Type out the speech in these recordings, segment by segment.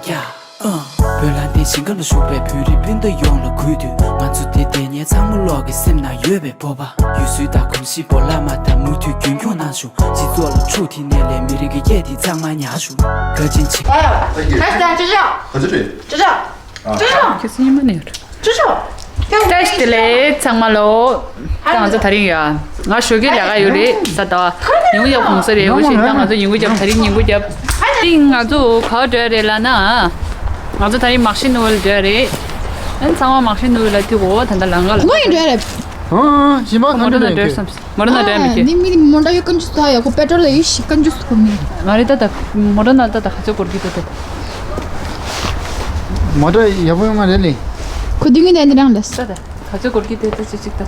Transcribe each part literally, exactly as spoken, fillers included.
ཡ། ཨ། བོད་ལ་དེ་ཞིང་ཁམས་ལ་བཞུགས་པའི་བོད་རིགས་སྤུན་ཟླ་ཡོངས་ལ་གུས་འདུད། ང་ཚོ་དེ་དེ་ཉིད་ཚང་མ་ལོག་གི་སེམས་ན་ཡོད་པའི་སྤོབས་པ། ཡུལ་སྲོལ་དང་གོམས་གཤིས་སྤོ་ལགས་མ་དང་མུ་མཐུད་རྒྱུན་འཁྱོངས་གནང་ཤོག་སྤྱི་ཚོགས་ལ་ཕྱུག་དེ་ནས་ལས་མི་རིགས་ཀྱི་སྐད་དེ་གཙང་མ་ཉར་ཤོག་བཀའ་དྲིན་ཆེ། ཨ་ཡ། ད་ཅི་ཅི། ག་ཚོད་རེད། ཅི་ཅི། ཅི་ཅི། ཁྱེད་ཚོ་ཉི་མ་ནས་ཡོད། ཅི་ཅི། བཀྲ་ཤིས་བདེ་ལེགས་ཚང་མ་ལོ། ད་ང་ཚོ་དེ་རིང་ཡ། ང་ཞོགས་ཀས་ལས་ཀ་ཡོད་རེད་ས་ད། ཉིན་གུང་རྒྱབ་གུང་སེང་རེད། འོ་བཞིན་ད་ང་ཚོ་ཉིན་གུང་རྒྱབ་དེ་རིང་ཉིན་གུང་རྒྱབ། ཏིང་ང་ཚོ་ག་བར་འགྲོ་ཡ་རེད་ལབ་ན། ང་ཚོ་དེ་རིང་མག་ཤི་ནུ་ཝེལ་འགྲོ་ཡ་རེད། ཨ་ནི་ཚང་མ་མག་ཤི་ནུ་ཝེལ་ལ་ཐུག་གོ་ད་ད་ལམ་ཁ་ལ། ངོ་ཡི་འགྲོ་ཡ་རེད། ཨང་། ཞིམ་པ་མོ་གང་ཊ་ནང་འགྲོ་འགྲོ་ཡོད་བསམ། མོ་ཊ་ནང་འགྲོ་ཡ་མི་ཨ་ཁྱེར། ནི་མི་མོ་ཊ་ཡོད་ཀན་ཇུས་ད་ཡ་ཁོ་པེ་ཊོལ་ལ་ཡོད་ཤི་ཀན་ཇུས་ཁོ་མི། མ་རེད་ད་ད་མོ་ཊ་ནང་ད་ད་ཁ་ཚོད་སྐོར་གི་ད་ད། མོ་ཊ་ཡག་པོ་ཡོད་མ་རེད་ལེ། ཁོ་དུས་ངན་དེ་འདི་རང་ལས། ད་ད་ཁ་ཚོད་སྐོར་གི་དེ་ད་ཅི་ཅིག་ད།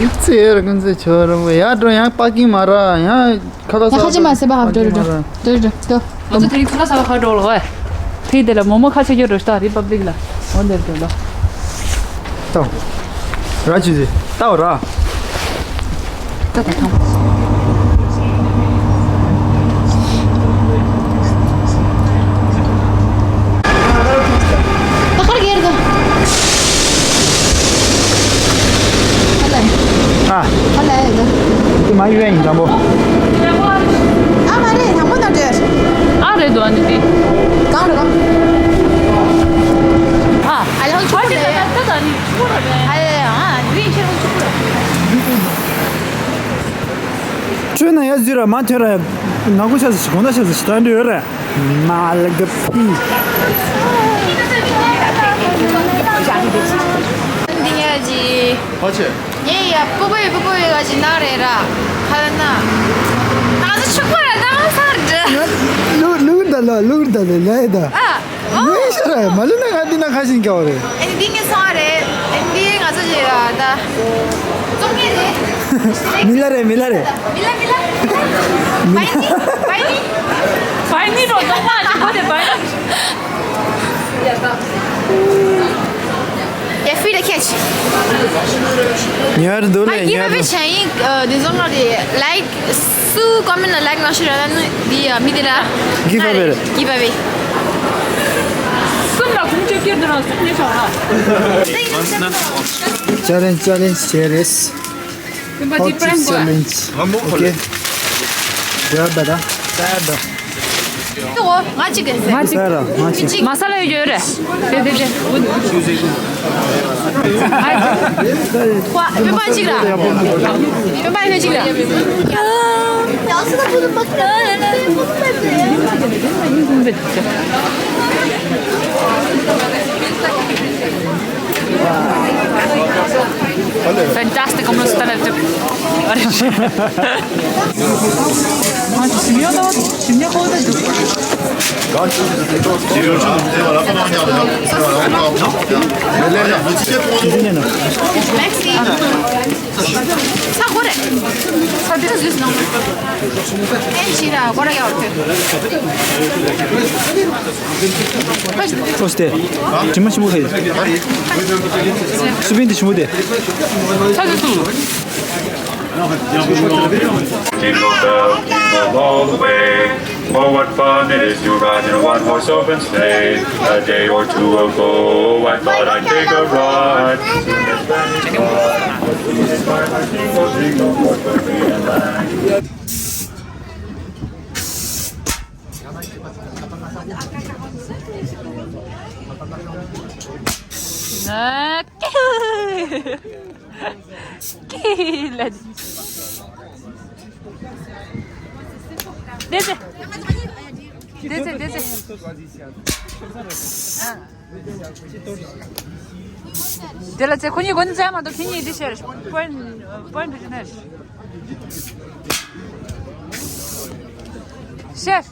ཡིག་ཚད་ཡོད་ར་ཀན་ཚད་ཆོ་ར་མོ་ཡ་འགྲོ་ཡང་པ་ཀིང་མ་ར་ཡང་། ཁ་ལག་ཡ་ཁ་ཆེ་མ་ཟེར་བ་ཧབ་འགྲོ་རེ་འགྲོ་འགྲོ་རེ་འགྲོ་འགྲོ། ང་ཚོ་དེ་རིང་ཚོ་ལ་ས་བ་ཁ་འགྲོ་ལ་ཧོ། ཕི་དེ་ལ་མོ་མོ་ཁ་ཆེ་རྒྱུ་རོ་སྟ་རི་པབ་ལིག་ལ་འོ་འདེར་འགྲོ་ལ། ཏོ། ར་ཆུ་ཟི་ཏའོ་ར། ད་ད་ཐང་། ད་ཁར་གེར་ག་ཨ། ཨ་ལ་ཡ་ད། དེ་མ་ཡུལ་ཡིན་དང་པོ། ཨ་མ་རེད་དང་པོ་ན་འདྲེར། ཨ་རེད་དོ་ཨ་ནི་དེ། གང་རེད་གང་། ཨ། ཨ་ལ་ཧོ་ཆུ་ཁོ་རེད། ད་ད་ནི་ཆུ་ཁོ་རེད། ཨ་ཡ་ཡ་ཨ་རིན་ཆེ་རུ་ཆུ་ཁོ་རེད། ཁྲོས་ན་ཡ་ཟིག་ར་མ་ཐོན་ར་ཡ། ནག་པོ་ཆ་ཟིག་གོང་ད་ཆ་ཟིག་ད་འདྲི་ཡོད་ར། མ་ལ་ག་ཕི། འདི་ཡ་ཇི། ཧོ་ཆེ། ངས་ཡ་སྤུ་གུ་ཡི་སྤུ་གུ་ཡི་ག་ཅི་ན་རེད་ར། ཧ་ལ་ན། ང་ཚོ་ཕྱུག་པོ་ར་ད་མ་ས་ར་འདྲི། ལུག་ལུག་ད་ལ་ལུག་ད་ལ་ལ་ཡ་ད། ཨ། ངས་ཤ་ར་མ་ལུག་ན་ང་འདི་ན་ཁ་ཞིང་སྐྱ་བ་རེད། ཨ་ནི་འདི་ངས་སོང་བ་རེད། ཨ་ནི་འདི་ང་ཚོ་ཅི་ཡ་ད། ཙོང་ངེ་རེད། མི་ལ་རེད་མི་ལ་རེད། མི་ལ་མི་ལ། བའི་ནི་བའི་ནི། བའི་ནི་རོ་ཏོག་མ་ཅི་གོ་དེ་བའི་ནི། ཡ་ད། Yeah, free to catch. ཉར་འདུག་ལེ། ཉར་འདུག་ཨ། give away བྱས་ཡིན། འདི་ཚོ་ང་དེ་like སུ་comment ལ་like གནང་ཤེས་ར་ན་འདི་ཡ་མི་དེ་ར། Give away རེད། Give away. གསུམ་ལ་གུང་ཆེ་ཁྱེར་འདུག་རང་གསུམ་ཉེ་ཆོག་ར། Challenge, challenge, challenge. How to challenge? Okay. Grab that, huh? Grab that. ང་གཅིག་གིས་ཟེར། ང་གཅིག་ཟེར་ར། ང་གཅིག་མ་ས་ལ་ཡོད་རེད། དེ་དེ་དེ། ཁོ་སྤུན་པ་གཅིག་ར། སྤུན་པ་ཡོད་གཅིག་ར། Fantastic, I'm gonna stand up. ང་ཚོ་ཞིམ་ཉོ་དང་ཞིམ་ཉོ་ཁོ་ད་འདུག Merci. ས་གོ་རེད། ས་དེ་ཟུས་ནང་། ཨེ་ཤི་ར་གོ་ར་ཡག་ཐོས། ཨོ་སྟེ། དྲི་མ་ཆེན་པོ་ཧེ། སུ་པིན་དེ་ཆེན་པོ་དེ། ས་དེ་སུ། Jingle bell, jingle all the way. Oh, what fun it is to ride in a one-horse open sleigh. A day or two ago, I thought I'd take a ride. Soon as Santa Claus was seen, by my jingle, jingle, jingle, jingle, jingle. ཀི་ལ། དེ་ཚེ། དེ་ཚེ་དེ་ཚེ། དེ་ལ་ཚེ་ཁོ་གཉིས་གོ་ནི་ཚེ་མ་གཏོགས་ཁྱེད་གཉིས་འདི་ཤེར། པོན་པོན་བུ་ནར་ཤེར།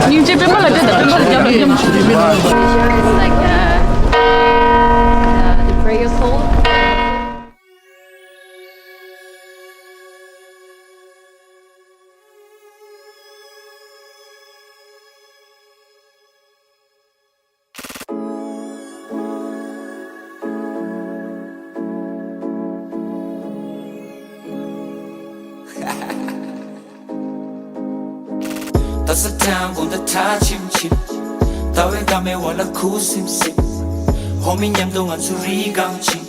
སྙིང་རྗེ་པད་མ་ལ་སྤྲད་དང་། པད་མ་ལ་རྒྱབ་ལ་རྒྱབ། Like, uh, uh, the prayer call. ད་ས་ཐང་དགོང་དག་ཁྲ་ཆིམ་ཆིམ། ཟླ་བའི་འགག་མེད་འོག་ལ་ཁུ་སིམ་སིམ། ཧོ་མི་མཉམ་དུ་ང་ཚོ་རི་སྒང་ཕྱིན།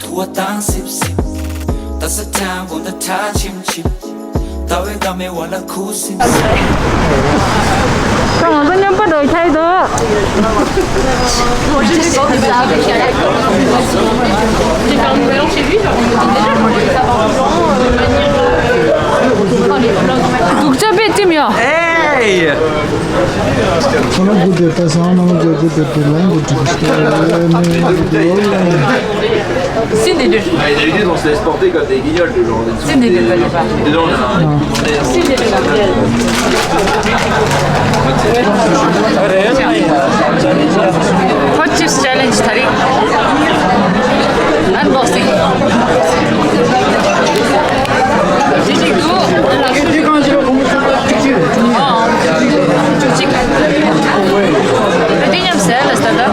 དུ་བ་བཏང་སིབ་སིབ། ད་ས་ཐང་དགོང་དག་ཁྲ་ཆིམ་ཆིམ། ཟླ་བའི་འགག་མེད་འོག་ལ་ཁུ་སིམ་སིམ། ད་ང་ཚོ་མཉམ་པོ་འགྲོ་ཁྱེར་འདུག་སྡུག་ཅག་པས་ཅི་མི་ཡོང་། ཨེ། C'est des deux. Ah, il y en a eu deux, on se laisse porter comme des guignols, toujours. C'est des deux, pas des femmes. C'est des deux. What's this challenge, Tari? Unboxing. Did you do? Oh, two chicken. Did you have salad, Tata?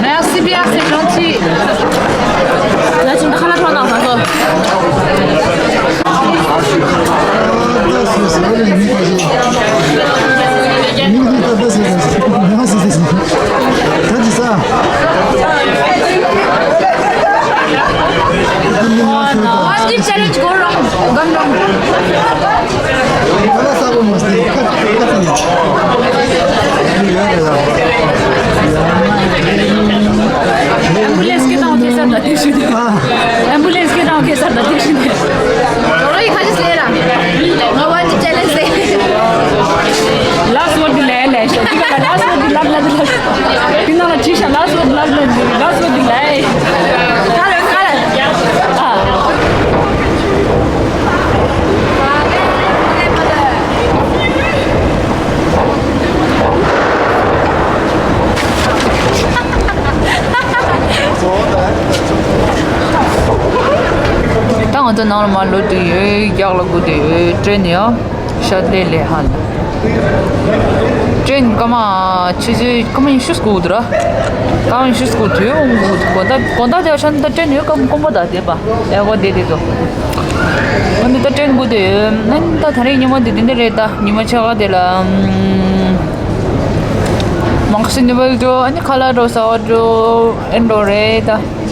Merci bien, c'est gentil. Là, tu me prends la joie dans un What did challenge go wrong? Gone wrong. Ambulance के दाव के साथ आते शुरू। Ambulance के दाव के साथ आते शुरू। रोई खाली से रहा। No one to challenge they. Last word ले ले। ठीक है, last word ला ला ला। बिना ला चीज़ last word ला ला। ང་ཚོ་ནང་ལ་མར་ལོག་འགྲོ་གི་ཡོད། རྒྱག་ལ་སྒུག་བསྡད་ཡོད། ཀྲེན་ཡོད། ཤར་ལེ་ལེ་ཧ་ལ། ཀྲེན་སྐར་མ་ཆུ་ཚོད་སྐར་མ་ཉི་ཤུ་སྒུག་འདུག་ར། སྐར་མ་ཉི་ཤུ་སྒུག་དུས་འོང་སྒུག་དགོང་དག་དགོང་དག་དེ་བ་ཤ་ནི་ད་ཀྲེན་ཡོད་སྐར་མ་དཀོན་པོ་ད་བསྡད་པ་ཨེ་གོ་བསྡད་བསྡད་དོ། འོ་ནི་ད་ཀྲེན་སྒུག་བསྡད་ཡོད། ཨ་ནི་ད་ད་རེས་ཉི་མ་འདི་འདི་འདི་རེད། ད་ཉི་མ་ཕྱེད་ཀ་དེ་ལ་མང་སི་ནི་བལ་འགྲོ། ཨ་ནི་ཁ་ལག་འགྲོ། ཟ་བ་འགྲོ། ཨེ་འགྲོ་རེད་ད།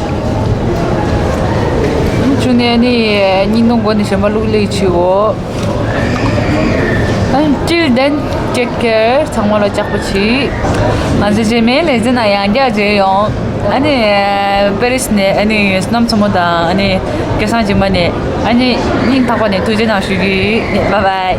ཆུ་ནས་ནི་སྙིང་སྟོང་སྒོ་ནས་གཞན་པ་ལུག་ལེགས་ཆུའོ། Until then, take care. ཚང་མ་ལ་ཅག་པོ་ཆི། ང་ཚོ་རྗེས་མའི་ལེ་ཚན་ན་ཡང་བསྐྱར་མཇལ་ཡོང་། ཨ་ནི་པེ་རིས་ནས་ཨ་ནི་བསོད་ནམས་མཚོ་མོ་དང་ཨ་ནི་སྐལ་བཟང་སྦྱིན་པ་ནས་ཨ་ནི་སྙིང་ཐག་པ་ནས་ཐུགས་རྗེ་གནང་ཞུ་གི་ཡིན། Bye bye.